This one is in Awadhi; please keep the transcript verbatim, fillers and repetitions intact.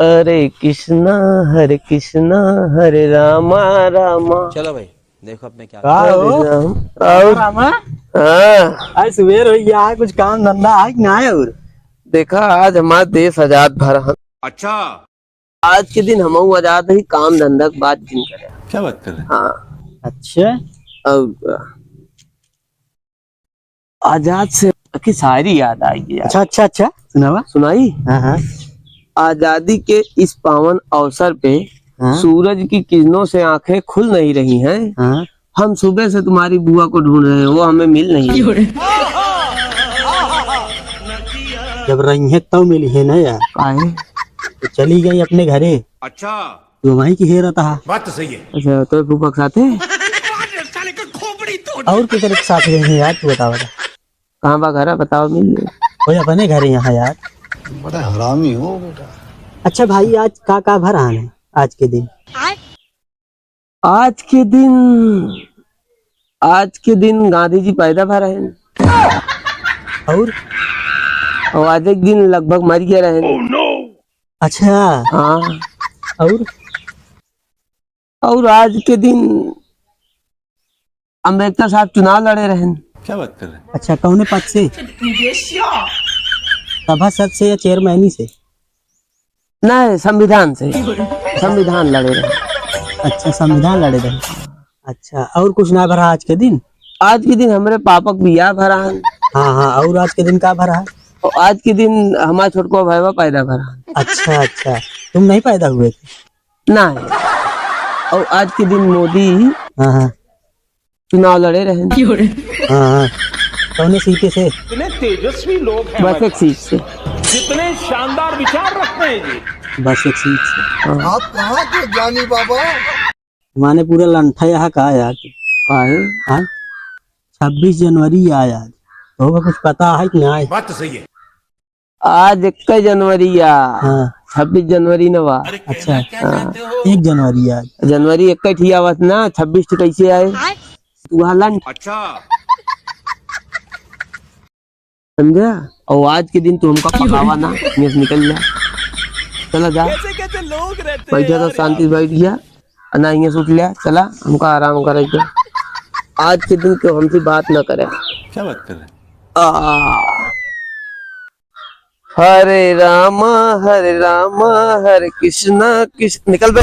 हरे कृष्णा, हरे कृष्णा, हरे रामा, रामा। चलो भाई, देखो अब मैं क्या का हरे हो? राम। और? रामा? हाँ। आज सुबेर हो गया, कुछ काम धंधा है कि ना है और? देखा, आज हमार देश आजाद भा रहन। अच्छा। आज के दिन हमहू आजाद ही, काम धंधा के बात जिन करे। क्या बात कर रहे हैं? हाँ। अच्छा। और आजाद से की शायरी याद आई है। अच्छा, अच्छा, अच्छा, सुनावा। सुनाई? हाँ, हाँ। आजादी के इस पावन अवसर पे हाँ। सूरज की किरणों से आंखें खुल नहीं रही हैं। हाँ। हम सुबह से तुम्हारी बुआ को ढूंढ रहे हैं, वो हमें मिल नहीं रही। जब रही है तब मिली है ना यार। काहे? तो चली गई अपने घरे। अच्छा। तो वहीं की हेरत हा। बात तो सही है। अच्छा, तो फूफा के साथ है? और किधर के साथ गई है यार, तू बतावा। कहाँ बा घर, बताओ, मिल ले। ओए, अपने घर यहाँ यार। बड़ा हरामी हो बेटा। अच्छा भाई, आज का का भा रहन है आज के दिन? आज के दिन, आज के दिन गांधी जी पैदा भा रहन। और? और आज एक दिन लगभग मर गया रहन। अच्छा। हाँ। और? और आज के दिन अम्बेडकर साहब चुनाव लड़े रहन। क्या बात कर रहे हैं? अच्छा, कौने पद से? सभासद से या चेयरमैनी से? नहीं, संविधान से। संविधान लड़े रहन। अच्छा, संविधान लड़े रहन। अच्छा, और कुछ ना भा रहा आज के दिन? आज के दिन हमरे पापा के बियाह भा रहन। हाँ, हाँ, और आज के दिन का भा रहा? और आज के दिन हमारा छोटको भाईवा पैदा भा रहन। अच्छा, अच्छा, तुम नहीं पैदा हुए थे? नहीं। और आज के दिन मोदी हाँ, हाँ। चुनाव लड़े रहन। हाँ, हाँ। कौने सीट से? इतने तेजस्वी लोग हैं बस हमारे एक सीट से। कितने शानदार विचार रखते हैं जी। बस एक सीट से। हाँ। आप कहाँ के ज्ञानी बाबा? माने पूरा लंठा यहाँ का यार। का है? हाँ? छब्बीस जनवरी आ यार। तो कुछ पता है कि नहीं? बात तो सही है। आज इक्कीस जनवरी या। हाँ। छब्बीस जनवरी न बा। अच्छा। हाँ। एक जनवरी आज। जनवरी इक्कीस ही आवत ना, छब्बीस तो कैसे आए? तू वहाँ लंठ। अच्छा। समझा? और आज के दिन तू हमका पकावा ना, यहाँ से निकल जा। चला जा। कैसे कैसे लोग रहते हैं बैठ जा तो यार। शांति से बैठ गया। ना यहाँ से उठ लिया, चला, हमका आराम करे के। आज के दिन क्यों हमसे बात ना करे। क्या बात कर रहे हैं? आ, हरे रामा, हरे रामा, हरे कृष्णा, कृष्ण, निकल बे।